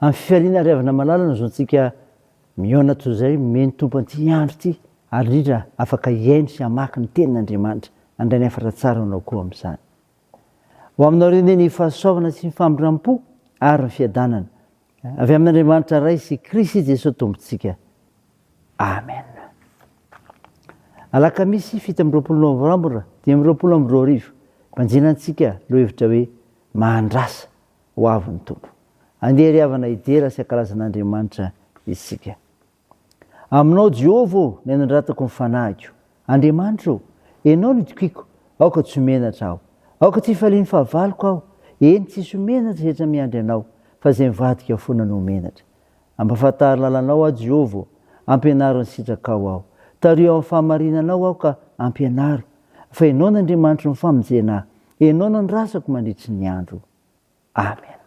Amin'ny fifaliana ry havana malala no azontsika mihaona toy izay nomen'ny Tompo an'ity andro ity ary indrindra afaka hihaino sy hamaky ny tenin'Andriamanitra handray ny hafatra tsara ho anao koa amin'izany. Ho aminao ry Neny ny fahasoavana sy ny famindram-po ary ny fiadanana avy amin'Andriamanitra Ray sy Kristy Jesoa Tompontsika. Amen. Alakamisy 27 novambra 2025, banjina antsika lohevitra hoe mahandrasa ho avy ny Tompo. Andeha ry havana hidera sy hankalaza an'Andriamanitra isika. Aminao Jehovah ô, ny anandratako ny fanahiko. Andriamanitra ô, Ianao no itokiako, aoka tsy ho menatra aho. Aoka tsy hifalian'ny fahavaloko aho. Eny, tsisy ho menatra izay rehetra miandry Anao, fa izay mivadika foana no ho menatra. Ampahafantaro lalanao aho, Jehovah ô, ampianaro ny sitrakao aho. Tariho amin'ny fahamarinanao aho ka ampianaro, fa Ianao no Andriamanitry ny famonjena ahy. Ianao no andrasako mandritry ny andro. Amen.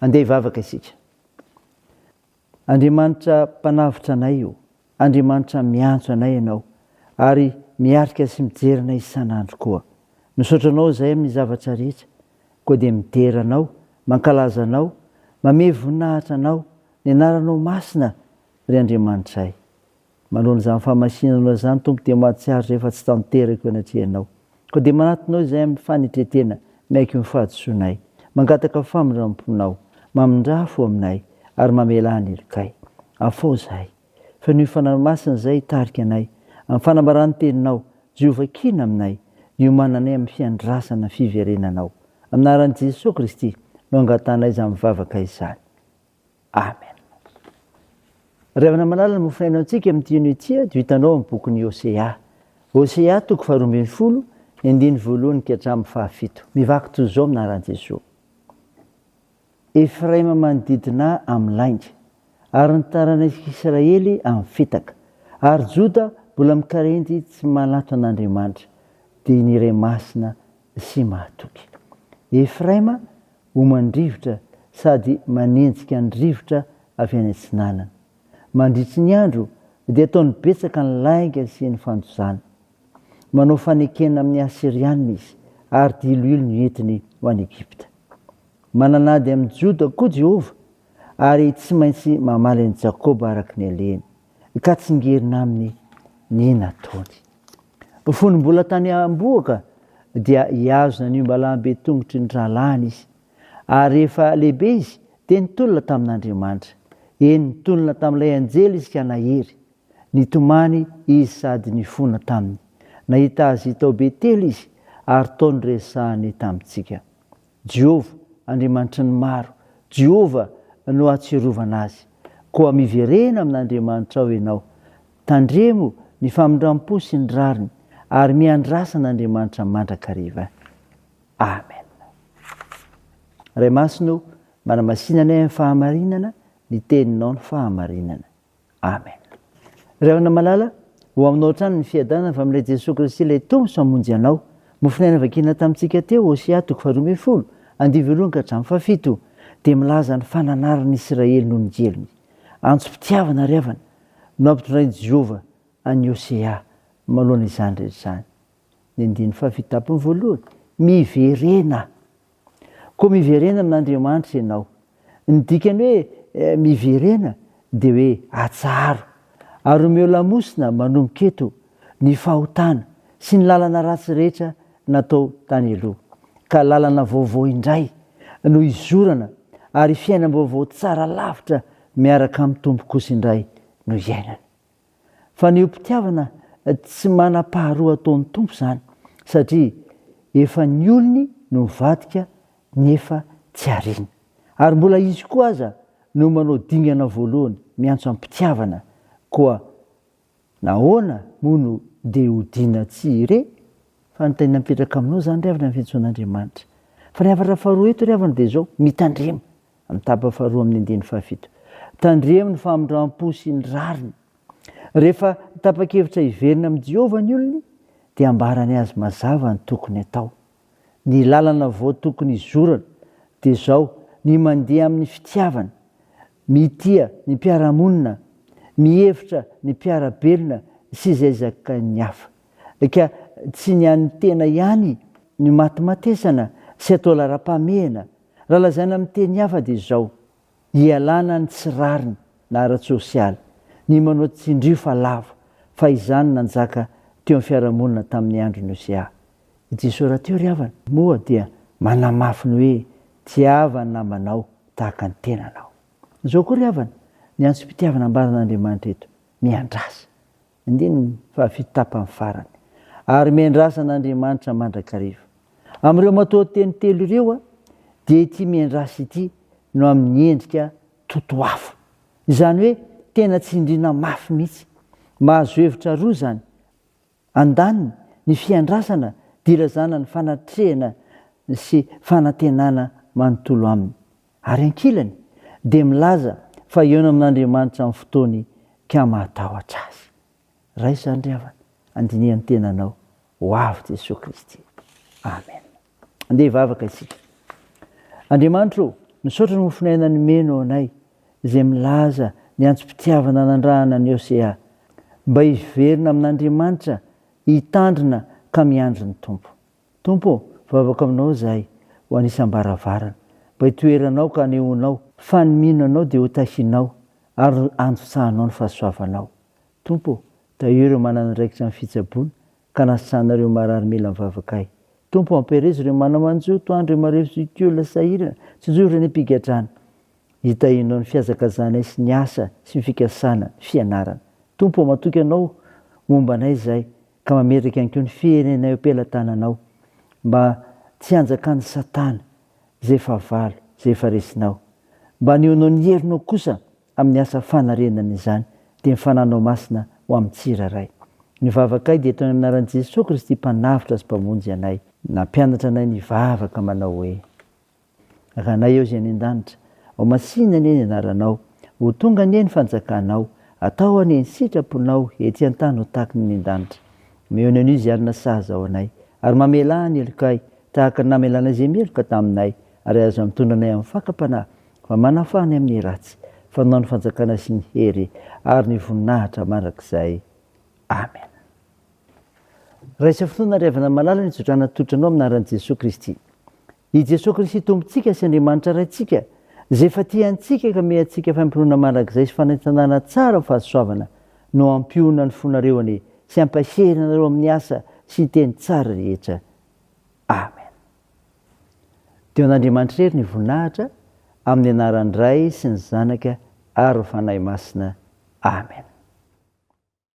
Andeha hivavaka isika. Andriamanitra mpanavotra anay o, Andriamanitra miantso anay Ianao ary miarika sy mijery anay isan'andro koa. Misaotra Anao izahay amin'ny zavatra rehetra, koa dia midera Anao, mankalaza Anao, mamehy voninahitra Anao, ny anaranao masina, ry Andriamanitray. Manoloana izany fahamasinanao izany, Tompo, dia mahatsiaro izay fa tsy tanteraka eo anatrehanao. Koa dia manatona Anao izahay amin'ny fanetren-tena, miaiky ny fahadisoanay, mangataka famindram-ponao, mamindrà fo aminay, ary mamelà ny helokay. Afaho izahay. Fenoy Fanahy Masina izay hitarika anay amin'ny fanambaran'ny Teninao, izay hovakiana aminay, hiomananay amin'ny fiandrasana ny fiverenanao. Amin'ny anaran'i Jesoa Kristy no angatahanay izany vavaka izany. Amen. Ry havana malala, ny mofonaina antsika amin'ity anio ity dia hitanao amin'ny bokin'i Hosea. Hosea toko faharoa ambinifolo, ny andininy voalohany ka hatramin'ny fahafito. Mivaky toy izao amin'ny anaran'i Jesoa. Efraima manodidina ahy amin'ny lainga, ary ny taranak'Israely amin'ny fitaka, ary Joda mbola mikarenjy tsy manatona an'Andriamanitra, dia ny Iray Masina sy Mahatoky. Efraima homan-drivotra sady manenjika ny rivotra avy any atsinanana. Mandritry ny andro dia ataony betsaka ny lainga sy ny fandozana. Manao fanekena amin'ny Asyrianina izy, ary diloilo no entiny ho any Egypta. Manana ady amin'i Joda koa Jehovah, ary tsy maintsy mamaly an'i Jakoba araka ny alehany, ka tsingerina aminy ny nataony. Fony mbola tany am-bohoka, dia hihazona ny ombalaham-be tongotry ny rahalahiny izy. Ary rehefa lehibe izy, dia nitolona tamin'Andriamanitra. Eny, nitolona tamin'ilay anjely izy ka nahery. Nitomany izy sady nifona taminy. Nahita azy tao Betela izy, ary tao noresahany tamintsika. Jehovah, Andriamanitry ny maro, Jehovah no ahatsiarovana azy. Koa miverena amin'Andriamanitrao ianao. Tandremo ny famindram-po sy ny rariny, ary miandrasa an'Andriamanitra mandrakariva. Amen. Ray Masina o, manamasina anay amin'ny fahamarinana, ny teninao ny fahamarinana. Amen. Ry havana malala, ho aminao hatrany ny fiadanana avy amin'ilay Jesoa Kristy ilay Tompo sy Mpamonjy anao. Mofon'aina vakiana tamintsika teo, Hosea toko faharoa ambinifolo, andivo voalohany ka hatramin'ny fahafito, dia milaza ny fananaran'ny Isiraely noho ny helony. Antsom-pitiavana ry havana no ampitondrain'i Jehovah an'i Hosea manoloana izany rehetra izany. Ny andininy fahafito tapiny voalohany, Miverena! Koa miverena amin'Andriamanitra ianao. Ny dikany hoe miverena dia hoe atsaharo ary omeo lamosina manomboka eto ny fahotana sy ny lalana ratsy rehetra natao tany aloha, ka lalana vaovao indray no hizorana ary fiainam-baovao tsara lavitra miaraka amin'ny Tompo kosa indray no hiainana. Fanehoam-pitiavana tsy manam-paharoa ataon'ny Tompo izany, satria efa ny olony no mivadika nefa tsy ariana. Ary mbola Izy koa aza no manao dingana voalohany miantso am-pitiavana, koa nahoana moa no dia hodiana tsy re? Fanontaniana mipetraka aminao izany ry havana ny fiantsoan'Andriamanitra. Fa ny hafatra faharoa eto ry havana dia izao, mitandrema. Amin'ny tapany faharoa amin'ny andininy fahafito. Tandremo ny famindram-po sy ny rariny. Rehefa tapa-kevitra hiverina amin'i Jehovah ny olony, dia ambarany azy mazava ny tokony hatao. Ny lalana vao tokony hizorana dia izao, ny mandeha amin'ny fitiavana, mitia ny mpiara-monina, mihevitra ny mpiara-belona sy izay zakain'ny hafa. Ka tsy ny an'ny tena ihany no matimatesana sy atao laharam-pahamehana Raha lazaina amin'ny teny hafa dia izao, ialana ny tsy rariny na ara-tsosialy, ny manao tsindrio fa lavo, fa izany nanjaka teo amin'ny fiarahamonina tamin'ny andron'i Hosea. I Jesoa rahateo ry havana moa dia manamafy ny hoe tiava ny namanao tahaka ny tenanao. Izao koa ry havana, ny antsom-pitiavana ambaran'Andriamanitra eto, miandrasa. Andininy fahafito tapany farany. Ary miandrasa an'Andriamanitra mandrakariva. Amin'ireo matoanteny telo ireo, dia ity miandrasa ity no amin'ny endrika totoafo. Izany hoe tena tsindriana mafy mihitsy. Mahazo hevitra roa izany. Andaniny, ny fiandrasana dia ilazana ny fanatrehana sy fanantenana manontolo aminy. Ary ankilany, dia milaza fa hihaona amin'Andriamanitra amin'ny fotoany ka mahatahotra azy. Raiso izany ry havana, andiniha ny tenanao, ho avy Jesoa Kristy. Amen. Andeha hivavaka isika. Andriamanitra ô, misaotra ny mofon'aina nomeno anay, izay milaza ny antsom-pitiavana nandrahana an'i Hosea, mba hiverina amin'Andriamanitra, hitandrina ka miandry ny Tompo. Tompo ô, vavaka aminao izahay ho an'isam-baravarana, mba hitoeranao ka hanehoanao fa ny mino Anao dia hotahianao ary handotsahanao ny fahasoavanao. Tompo ô, tahio ireo manana andraikitra amin'ny fitsaboana ka anasitrahana ireo marary mila ny vavakay. Tompo ô, ampiherezo ireo mana-manjo, tohano ireo marefo zokiolona sahirana, tsinjovy ireo any am-pigadrana. Hitahianao ny fihazakazahanay sy ny asa sy ny fikasana, ny fianarana. Tompo ô, matoky Anao momba anay izahay ka mametraka ihany koa ny firenenay eo am-pelatananao mba tsy hanjakan'i Satana izay fahavalo izay efa resinao. Mba hanehoanao ny herinao kosa amin'ny asa fanarenana izany dia ny Fananao Masina ho amin'ny tsirairay. Ny vavakay dia ataonay amin'ny anaran'i Jesoa Kristy Mpanavotra sy Mpamonjy anay. Nampianatra anay ny vavaka manao hoe. Ranay eo izay any an-danitra, Ho masina anie ny anaranao, Ho tonga anie ny fanjakanao, Atao anie ny sitraponao ety an-tany ho tahaky ny any an-danitra. Omeo ny anio izay alina sahaza ho anay, ary mamelà ny helokay, tahaka ny namelanay izay meloka taminay, ary aza mitondra anay amin'ny fakam-panahy, fa manafaha anay amin'ny ratsy, fa anao ny fanjakana sy ny hery ary ny voninahitra mandrakizay. Amena. Raisa finoana ry havana malala ny tsodrano atolotra anao amin'ny anaran'i Jesoa Kristy. I Jesoa Kristy Tompontsika sy Andriamanitra Raintsika, izay efa tia antsika ka miha antsika fampinoana mandrakizay sy fanentanana tsara ho fahasoavana, no hampionona ny fonareo anie sy hampahery anareo amin'ny asa sy ny teny tsara rehetra. Amen. Dia ho an'Andriamanitra irery ny voninahitra, amin'ny anaran'ny Ray sy ny Zanaka ary ny Fanahy Masina. Amen.